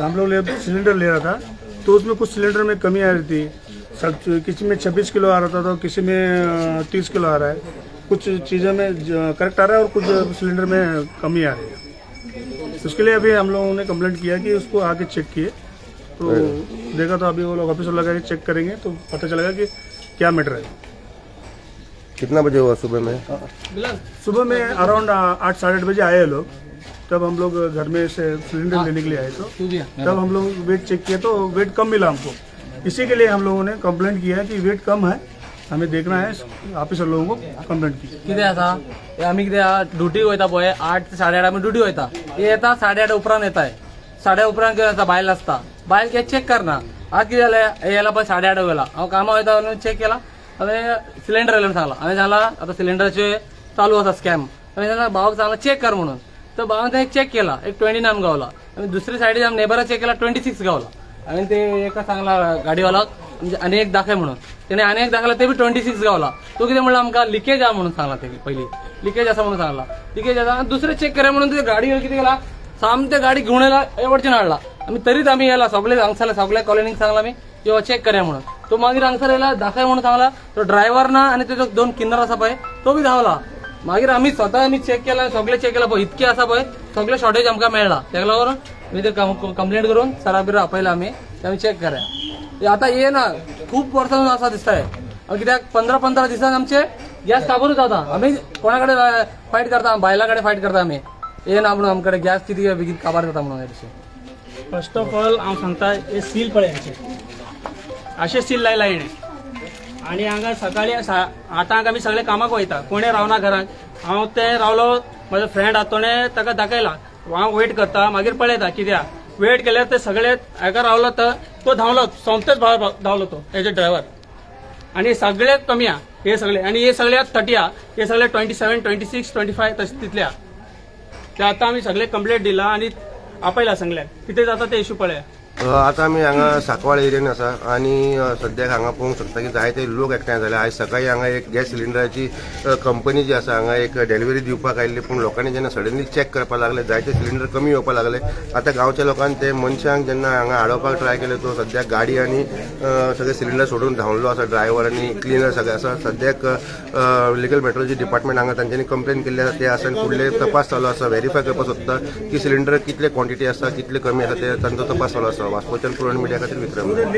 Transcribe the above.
हम लोग cylinder ले रहा था तो उसमें कुछ सिलेंडर में कमी आ रही थी। सब किसी में 26 किलो आ रहा था तो किसी में 30 किलो आ रहा है। कुछ चीज़ों में करेक्ट आ रहा है और कुछ सिलेंडर में कमी आ रही है। उसके लिए अभी हम लोगों ने कंप्लेंट किया कि उसको आके चेक किए तो देखा तो अभी वो लोग ऑफिसर लगा के चेक करेंगे तो पता चलेगा कि क्या मैटर है। कितना बजे हुआ सुबह में? सुबह में अराउंड 8 साढ़े 8 बजे आए लोग। तब हम लोग घर में से सिलेंडर लेने के लिए आए तो तब हम लोग वेट चेक किए तो वेट कम मिला हमको। इसी के लिए हम लोगों ने कंप्लेंट किया कि वेट कम है, हमें देखना है। ऑफिसर लोगों को कंप्लेंट की। कितें आसा आमी कितें ड्युटी वयता पळय 8 ते 8:30 आमी ड्युटी वयता, हे येता 8:30 उपरांत येता, 8:30 उपरांत कितें जाता बायल आसता, बायल कितें चेक करना। आज कितें जालें हे येयला पळय 8:30 गेला, हांव कामां वयता चेक केला, हांवें सिलेंडर येयला म्हणून सांगला। हांवें सांगला आतां सिलेंडराचे चालू आसा स्कॅम, हांवें सांगला भावाक सांगला चेक कर म्हणून, तर भावान तें चेक केला एक 29 गावला। आनी दुसरे सायडीन आमी नेबरा चेक केला 26 गावला। हांवें ते एका सांगला गाडीवालाक म्हणजे आनी एक दाखय म्हणून, तेणे आनी एक दाखयला ते बी 26 गावला। तो कितें म्हणला आमकां लिकेज आहा म्हणून सांगला, ते पयलीं लिकेज आसा म्हणून सांगला, लिकेज आसा आनी दुसरें चेक करया म्हणून ते गाडी कितें केला सामते गाडी घेवन येयला एवडच्यान हाडला। आमी तरीच आमी येयला सगळे हांगसरले सगळ्या कॉलनीक सांगला आमी यो चेक करया म्हणून, तो मागीर हांगसर येयला दाखय म्हणून सांगला, तो ड्रायव्हर ना आनी तेजो 2 किन्नर आसा पळय तो बी धांवला। मागीर आमी स्वता आमी चेक केला, सगळे चेक केला पळय इतके आसा पळय सगळे शॉर्टेज आमकां मेळ्ळा। तेका लागून आमी ते कंप्लेंट करून सरा बिरा आपयला आमी ते आमी चेक करया। आतां ये ना खूब वर्सां आसा दिसता कित्याक 15-15 दिसान आमचे गॅस काबरूच जाता। आमी कोणा कडेन फायट करता, बायलां कडेन फायट करता आमी, ये ना म्हणून आमकडे गॅस कितें बेगीन काबार जाता म्हणून. फर्स्ट ऑफ ऑल हांव सांगता हे सील पळय हेंचे अशें सील लायला हेणें आनी हांगा सकाळी 8 आमी सगळे कामाक वयता, कोणें रावना घरांत। हांव ते रावलो, म्हजो फ्रेंड आहा तोणें ताका दाखयला, हांव वेट करता मागीर पळयता कित्याक वेट केल्यार ते सगळे हाका रावलो तर तो धांवलो, सोमतेच धांवलो तो एज अ ड्रायव्हर। आनी सगळे कमी आहा हे सगळे, आनी हे सगळे 30 आहा, हे सगळे 27, 26, 25 तशें तितले आहा। ते आतां आमी सगळे कंप्लेंट दिला आनी आपयला सगळ्यांक, कितें जाता ते इशू पळया। आतां आमी हांगा सांकवाळ एरियेन आसा आनी सद्याक हांगा पळोवंक शकता की जायते लोक एकठांय जाले। आयज सकाळी हांगा एक गॅस सिलिंडराची कंपनी जी आसा हांगा एक डिलिव्हरी दिवपाक आयिल्ली, पूण लोकांनी जेन्ना सडनली चॅक करपाक लागले जायते सिलिंडर कमी येवपाक लागले। आतां गांवच्या लोकांनी ते मनशांक जेन्ना हांगा हाडोवपाक ट्राय केले तो सद्याक गाडी आनी सगळे सिलिंडर सोडून धांवलो आसा, ड्रायव्हर आनी क्लिनर सगळे आसा। सद्याक लिगल मेट्रोलॉजी डिपार्टमेंट हांगा तांच्यांनी कंप्लेन केल्ली आसा, ते आसा आनी फुडले तपास चालू आसा, व्हेरीफाय करपाक सोदता की सिलिंडर कितले क्वॉन्टिटी आसा कितले कमी आसा ते तांचो तपास चालू आसा। वास्कोच्यान पुरण मिडिया खातीर विक्रम.